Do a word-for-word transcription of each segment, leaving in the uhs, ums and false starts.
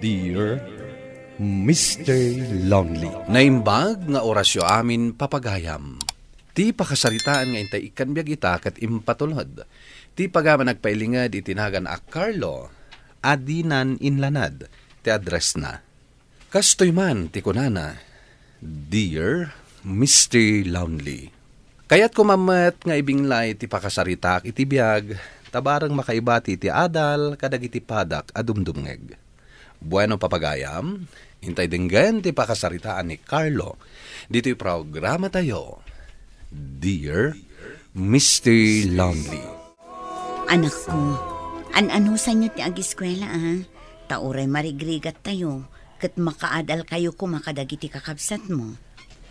Dear Mister Lonely. Naimbag nga orasyo amin, papagayam. Ti pakasaritaan nga intay ikkan biag ita ket impatulod. Ti pagaman agpailinged iti nagan a Carlo, a dinan inlanad ti addressna. Kastoy man ti kunana, Dear Mister Lonely. Kayatko man met nga ibinglay ti pakasaritaak iti biag, ta bareng makaibati ti adal kadagiti padak a dumdumngeg. Bueno, papagayam, intay denggen ti pakasaritaan ni Carlo ditoy programatayo, Dear Mister Lonely. Anakko, an-anusanyo ti agiskuela, a? Ta uray marigrigattayo, ket makaadalkayo koma kadagiti kakabsatmo.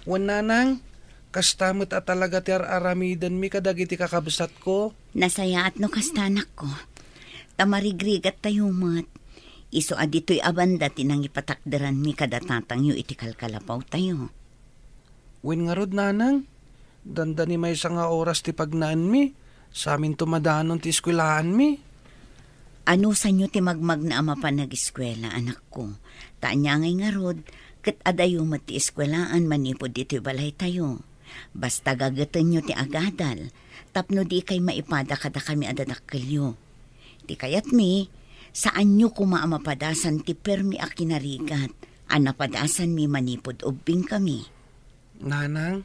Wen, nanang, kasta met a talaga ti ar-aramidenmi kadagiti kakabsatko. Nasayaat no kasta, anakko. Ta marigrigattayo met. Isu a ditoy a banda ti nangipatakderanmi kada tatangyo iti kalkalapawtayo. Wen ngarud, nanang, dandani maysa nga oras ti pagnaenmi, saminto madanon ti eskuelaanmi. Anusanyo ti magmagna a mapan agiskuela, anakko? Ta ania ngay ngarud, ket adayo met ti eskuelaan manipud ditoy balaytayo. Basta gagetenyo ti agadal, tapno dikay maipada kadakami a dadakkelyo. Ti kayatmi, saanyo koma a mapadasan ti permi a kinarigat a napadasanmi manipud ubbingkami. Nanang?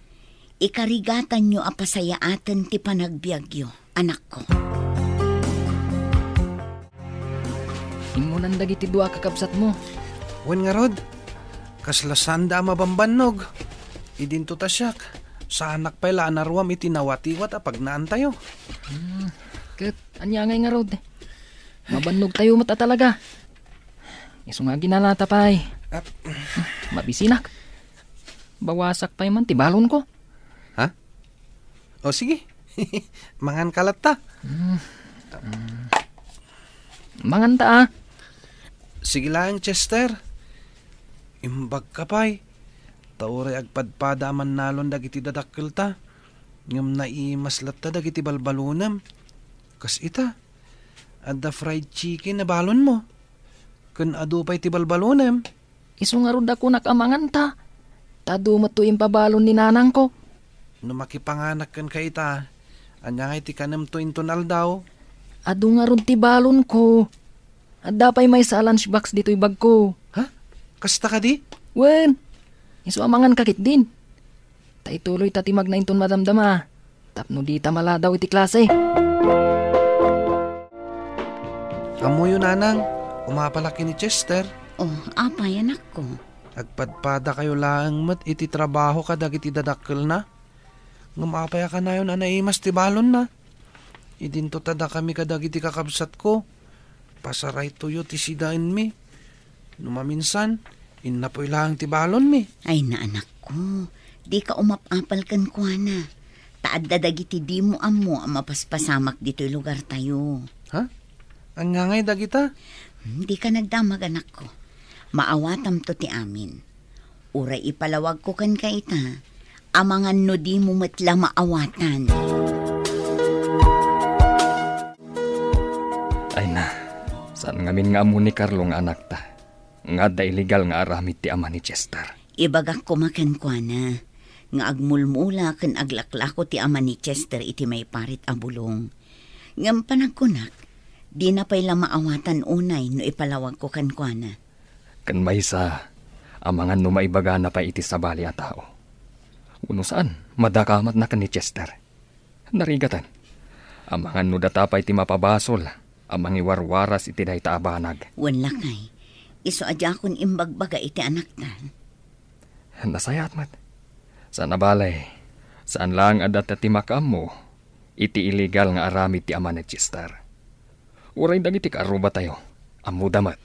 Ikarigatanyo a pasayaaten ti panagbiagyo, anakko. Immunan dagiti dua a kakabsatmo. Wen ngarud, kasla saanda a mabambannog. Idinto ta siak, saanak pay la a naruam iti nawatiwat a pagnaantayo. Hmm, ket ania ngay ngarud? Mabannogtayo met a talaga. Isu nga aginanata pay. Ah. Mabisinak. Bawasak pay man ti balonko. Ha? O, sige. Mangan ka latta. Mm. Mm. Mangan ta, a. Sige laeng, Chester. Imbag ka pay. Ta uray agpadpada a mannalon dagiti dadakkelta. Ngem naimas latta dagiti balbalonem. Kas ita, adda fried chicken a balonmo. Ken adu pay ti balbalonem. Isu ngarud a kunak a manganta. Ta adu met to impabalon ni nanangko. No makipanganak kenka ita, ania ngay ti kanemto inton aldaw? Adu ngarud ti balonko. Adda pay maysa a lunchbox ditoy bagko. Ha? Kasta kadi? Wen, isu a manganka ketdin. Ta ituloyta ti magna inton madamdama, tapno dita maladaw iti klase. Ammoyo, nanang, umapalak ken ni Chester. O, apay, anakko? Agpadpadakayo laeng met iti trabaho kadagiti dadakkelna. Ngem apay a kanayon a naimas ti balonna? Idinto ta dakami kadagiti kakabsatko, pasaraytoyo ti sidaenmi. No maminsan, innapoy laeng ti balonmi. Ay, naanakko, dika umap-apal kenkuana. Ta adda dagiti dimo ammo a mapaspasamak ditoy lugartayo. Ha? Ania ngay dagita? Hmm, dika nagdamag, anakko. Maawatamto ti amin. Uray ipalawagko kenka ita, amangan no dimo met la maawatan. Ay na, saan ngamin nga ammo ni Carlo nga anakta, nga adda illegal nga aramid ti ama ni Chester. Ibagak koma kenkuana nga agmulmula ken aglaklako ti ama ni Chester iti maiparit a bulong. Ngem panagkunak, dina pay la maawatan unay no ipalawagko kenkuana. Ken maysa, amangan no maibagana pay iti sabali a tao. Wenno saan, madakamatna ken ni Chester. Narigaten, amangan no data pay ti mapabasol a mangiwarwaras iti dayta a banag. Wen lakay, isu a diakon imbagbaga iti anakta. Nasayaat met. Saan a balay, saan laeng a data ti makaammo iti illegal nga aramid ti ama ni Chester. Uray dagiti kaarrubatayo, ammoda met.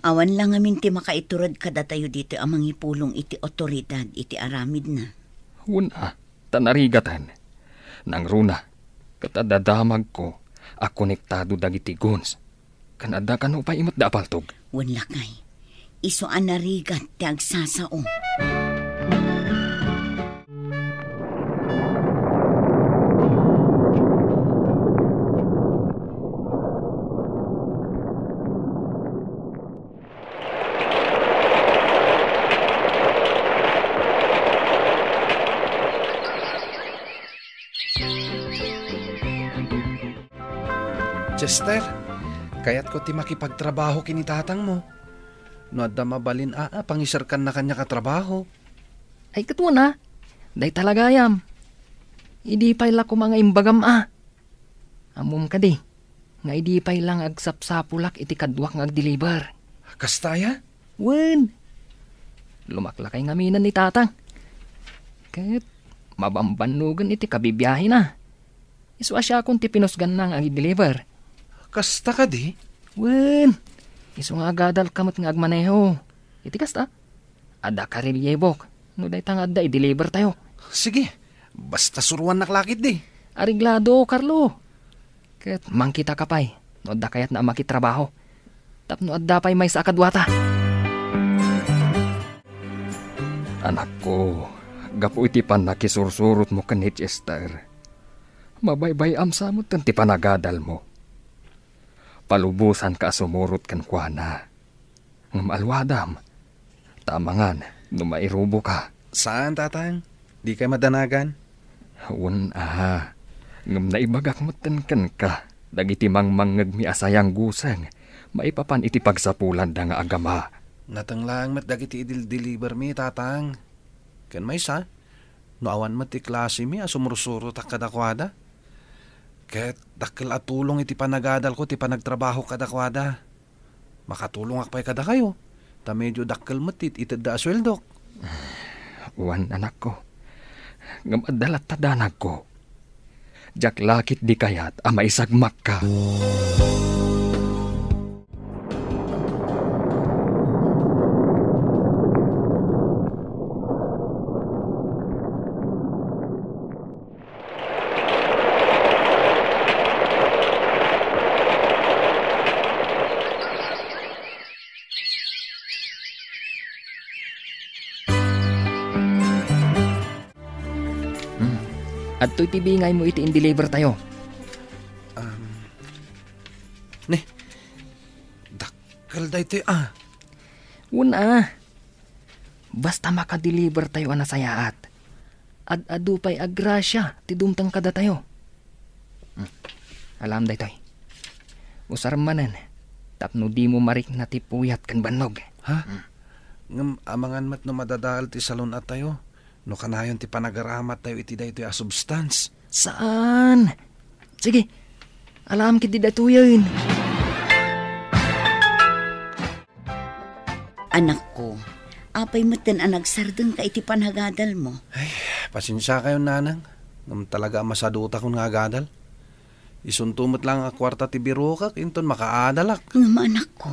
Awan la ngamin ti makaiturod kadatayo ditoy a mangipulong iti awtoridad iti aramidna. Wen a, ta narigaten. Nangruna, ket adda damagko a konektado dagiti goons. Ken adda kano pay met da a paltog. Wen lakay, isu a narigat ti agsasao. Esther, kayatko ti makipagtrabaho ken ni tatangmo. No adda mabalin a, a, pangiserkanna kaniak a trabaho. Ay, ket wen a. Dayta la gayam. Idi pay la koma nga imbagam a. Ammom kadi, nga idi pay la nga agsapsapulak iti kaduak nga agdeliver. Kasta aya? Wen. Lumaklakay ngaminen ni tatang. Ket mabambannogen iti kabibiahena. Isu a siakon ti pinusganna nga agdeliver. Kasta kadi? Wen. Isu nga agadalka met nga agmaneho. Iti kasta, adda karelyebok no dayta nga adda idelivertayo. Sige, basta suroannak la ketdi. Areglado, Carlo. Ket mangkitaka pay no adda kayatna a makitrabaho. Tapno adda pay maysa a kaduata. Anakko, gapu iti pannakisursurotmo ken ni Chester, mabaybay-am sa metten ti panagadalmo. Palubosanka a sumurot kenkuana. Ngem alwadam, ta amangan no mairuboka. Saan, tatang. Dikay madanagan. Wen a, ngem naibagak metten kenka dagiti mangmangngegmi a sayangguseng maipapan iti pagsapulanda nga agama. Nateng laeng met dagiti idildelivermi, tatang. Ken maysa, no awan met ti klasemi a sumursurotak kadakuada. Ket dakkel a tulong iti panagadalko ti panagtrabaho kadakuada. Makatulongak pay kadakayo, ta medio dakkel met ti itedda a sueldok. Wen, anakko. Ngem adda latta danagko. Diak la ketdi kayat a maisagmakka. Hmm. Adtoy ti bingaymo iti indelivertayo. Um, ne, dakkel daytoy a. Wen a. Basta makadelivertayo a nasayaat, ad-adu pay a grasia ti dumteng kadatayo. Hmm. Alam daytoy. Usar manen tapno dimo marikna ti puyat ken bannog. Ha? Hmm. Ngem amangan met no madadael ti salun-attayo no kanayon ti panagaramattayo iti daytoy a substance. Saan? Sige, alam ketdi daytoyen. Anakko, apay metten a nagsardengka iti panagadalmo? Ay, pasensiakayon, nanang. Ngem talaga a masadutakon nga agadal. Isunto met laeng a kuarta ti birokak, inton makaadalak. Ngem anakko,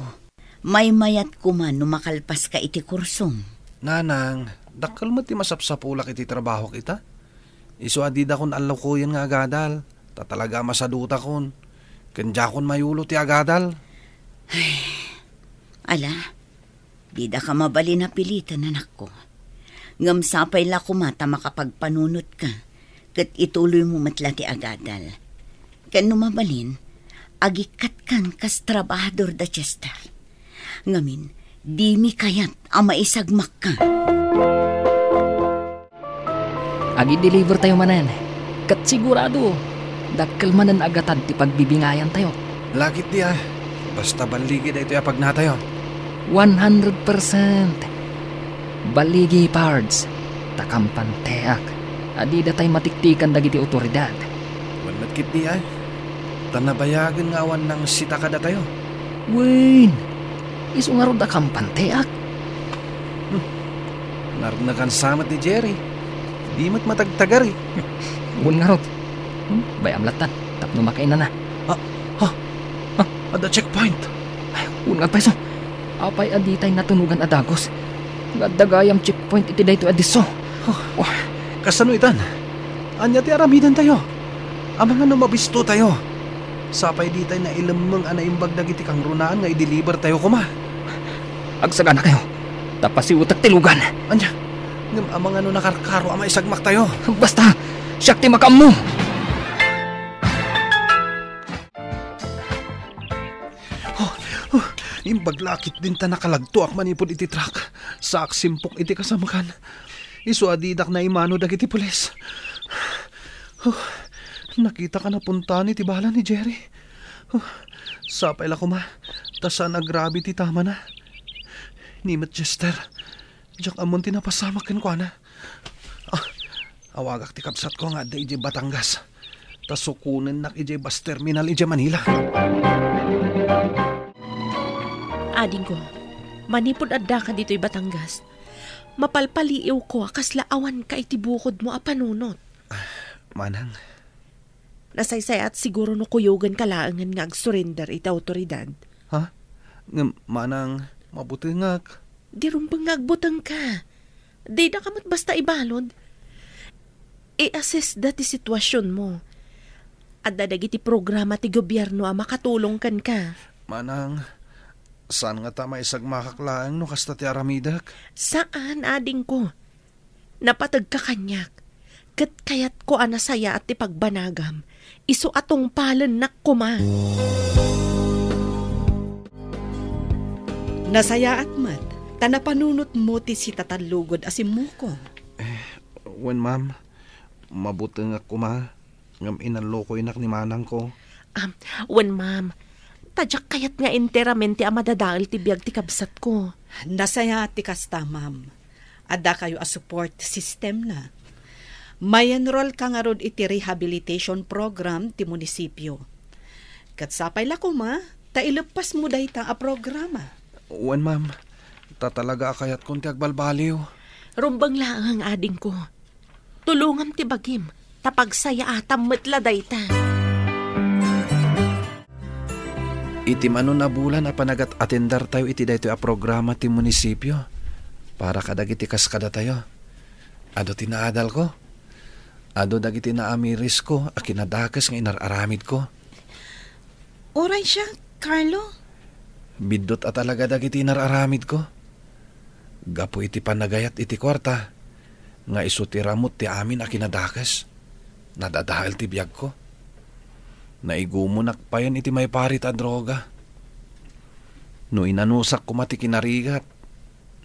maymayat koma no makalpaska iti kursom. Nanang, dakkel met ti masapsapulak iti trabahok ita. Isu a didakon allokoyen nga agadal, ta talaga a masadutakon. Ken diakon mayulo ti agadal. Ala, didaka mabalin a piliten, anakko. Ngem sapay la koma ta makapagpanunotka, ket ituloymo met la ti agadal. Ken no mabalin, agikkatkan kas trabahador da Chester. Ngamin, dimi kayat a maisagmakka. Agidelivertayo manen, ket sigurado, dakkel manen a gatad ti pagbibingayantayo. Lakit di, ah. Basta balligi daytoy a pagnatayo. One hundred percent. Balligi, Pards, ta kampanteak a didatay matiktikan dagiti otoridad. Wen met ketdi, ah. Ta nabayagen nga awan nangsita kadatayo. Wen, isu ngarud a kampanteak. Hmm. Narnagan sa met ni Jerry. Di met matagtagari. Wen ngarud. Hmm, bay-am lattan tapno makainana. Ah, ha? Ah, adda checkpoint. Ay, wen ngarud payso. Apay a ditay natunogan a dagus? Nga adda gayam checkpoint iti daytoy a disso. Huh. Wah. Kasano itan? Ania ti aramidentayo? Amangan no mabistotayo. Sapay ditay nailemmeng a naimbag dagiti kangrunaan nga idelivertayo koma. Agsaganakayo, ta pasiwetek ti lugan. Ania? Ngem amangan no nakarkaro a maisagmaktayo? Basta, siak ti makaammo. Oh, oh, imbag la ketdin ta nakalagtoak manipud iti truck. Saak simpok iti kasamkan. Isu a didak naimano dagiti pulis. Oh, nakitak a napuntan iti bala ni Jerry. Sapay la koma, ta saan a grabe ti tamana. Ni met Chester, diak ammon ti napasamak kenkuana. Ah, awagak ti kabsatko nga adda idiay Batangas. Ta sukonennak idiay bus terminal idiay Manila. Adingko, manipud addaka ditoy Batangas, mapalpaliiwko a kasla awanka iti bukodmo a panunot. Manang. Nasaysayaat siguro no kuyogenka laengen nga agsurrender iti awtoridad. Ha? Ngem, manang, mabutengak. Di rumbeng nga agbutengka. Didaka met basta ibalud. I-assess da ti situasionmo. Adda dagiti programa ti gobierno a makatulong kenka. Manang, saan ngata maisagmakak laeng no kasta ti aramidek? Saan, adingko. Napategka kaniak, ket kayatko a nasayaat ti pagbanagam, isu a tungpalennak koma. Nasayaat met, ta napanunotmo ti sitatallugod a simmukong. Eh, wen, ma'am, mabutengak koma, ngem inallokoynak ni manangko. Ah, wen, ma'am, ta diak kayat nga enteramen ti a madadael ti biag ti kabsatko. Nasayaat ti kasta, ma'am. Addakayo a support system na. May-enroll ka ngarud iti rehabilitation program ti munisipyo. Ket sapay la koma, ta ileppasmo dayta a programa. Wen, ma'am. Ta talaga a kayatkon ti agbalbaliw. Rumbeng laeng, adingko. Tulongam ti bagim, ta pagsayaatam met la dayta. Iti mano a bulan a panagat-atendartayo iti daytoy a programa ti munisipyo para kadagiti kas kadatayo, adu ti naadalko. Adu dagiti naamirisko a kinadakes nga inar-aramidko. Uray siak, Carlo. Biddut a talaga dagiti inar-aramidko. Gapu iti panagayat iti kuarta, nga isu ti ramut ti amin a kinadakes. Nadadael ti biagko. Naigumonak payen iti maiparit a droga. No inanusak koma ti kinarigat,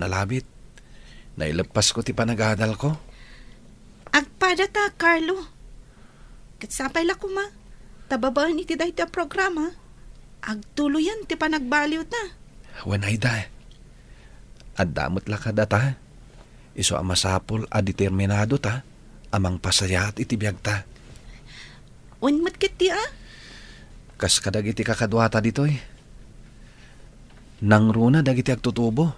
nalabit. Naileppasko ti panagadalko. Agpadata, Carlo. Ket sapay la koma, ta babaen iti daytoy a programa, agtuloyan ti panagbaliwta. Wen, Aida, adda met la kadata. Isu a masapul a determinadota a mangpasayaat iti biagta. Wen met ketdi a? Kas kadagiti kakaduata ditoy. Nangruna dagiti agtutubo.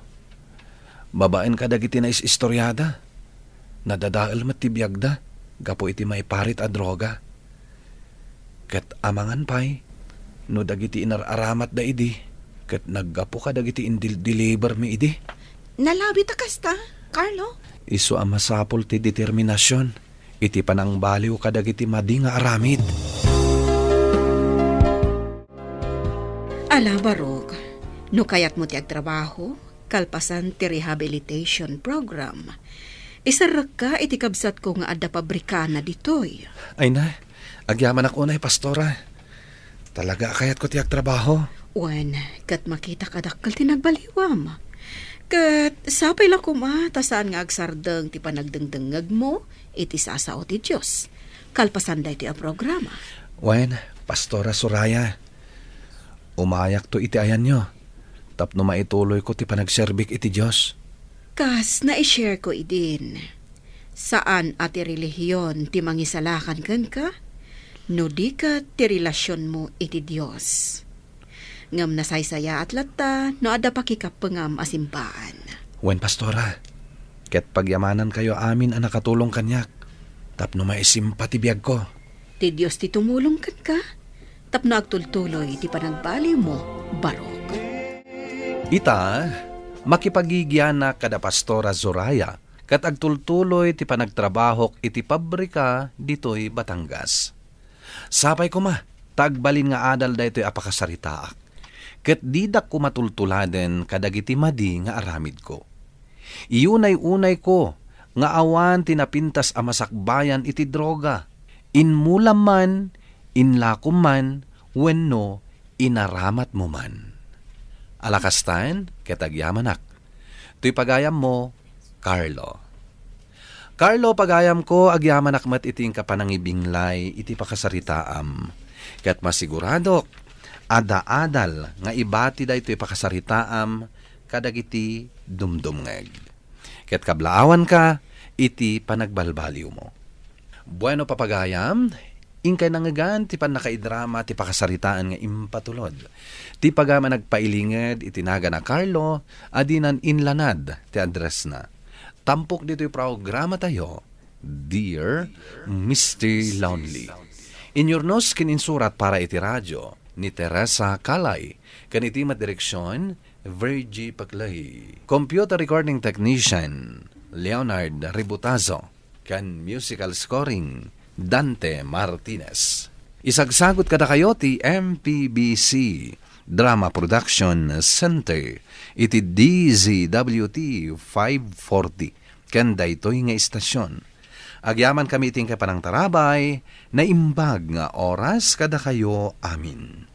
Babaen kadagiti nais-istoriada, nadadael met ti biagda gapu iti maiparit a droga. Ket amangan pay no dagiti inar-aramatda idi ket naggapu kadagiti indil-delivermi idi. Nalabit a kasta, Carlo? Isu a masapul ti determinasion iti panangbaliw kadagiti madi nga aramid. Ala, Barok, no kayatmo ti agtrabaho, kalpasan ti rehabilitation program, iserrekka iti kabsatko nga adda pabrikana ditoy. Ay na, agyamanak unay, Pastora. Talaga a kayatko ti agtrabaho. Wen, ket makitak a dakkel ti nagbaliwam. Ket sapay la koma ta saan nga agsardeng ti panagdengdengngegmo iti sasao ti Dios, kalpasan daytoy a programa. Wen, Pastora Soraya, umayakto iti ayanyo tapno maituloyko ti panagserbik iti Dios. Kas naishare ko idin, saan a ti relihiyon ti mangisalakan kenka, no di ket ti relasionmo iti Dios. Ngem nasaysayaat latta no adda pakikappengam a simbaan. Wen, Pastora, ket pagyamanankayo amin a nakatulong kaniak tapno maisimpa ti biagko. Ti Dios ti tumulong kenka tapno agtultuloy ti panagbaliwmo, Barok. Ita, makipagigianak kada Pastora Zoraya ket agtultuloy ti panagtrabahok iti pabrika ditoy Batangas. Sapay koma ta agbalin nga adal daytoy a pakasaritaak, ket didak koma tultuladen kadagiti madi nga aramidko. Iyunay-unayko nga awan ti napintas a masakbayan iti droga, inmulam man, inlakom man, wenno inaramatmo man. Ala kastan, ket agyamanak. Toy pagayammo, Carlo. Carlo, pagayamko, agyamanak met iti inka panangibinglay iti pakasaritaam. Ket masiguradok adal-adal nga ibati daytoy pakasaritaam kadagiti dumdumngeg. Ket kablaawanka iti panagbalbaliwmo. Bueno, papagayam, inkay nangngegan ti pannakaidrama ti pakasaritaan nga impatulod. Ti pagayam a nagpailinged iti nagan a Carlo a dinan inlanad ti addressna. Tampok ditoy programatayo, Dear Mister Lonely. Inyurnos ken insurat para iti radio ni Teresa Calay, ken iti met direksion, Virgie Paclay. Computer recording technician, Leonard Ributazo. Ken musical scoring, Dante Martinez. Isagsagot kadakayo ti M P B C Drama Production Center iti D Z W T five forty ken daytoy nga istasyon. Agyaman kami iti inkay panangtarabay, naimbag nga oras kadakayo amin.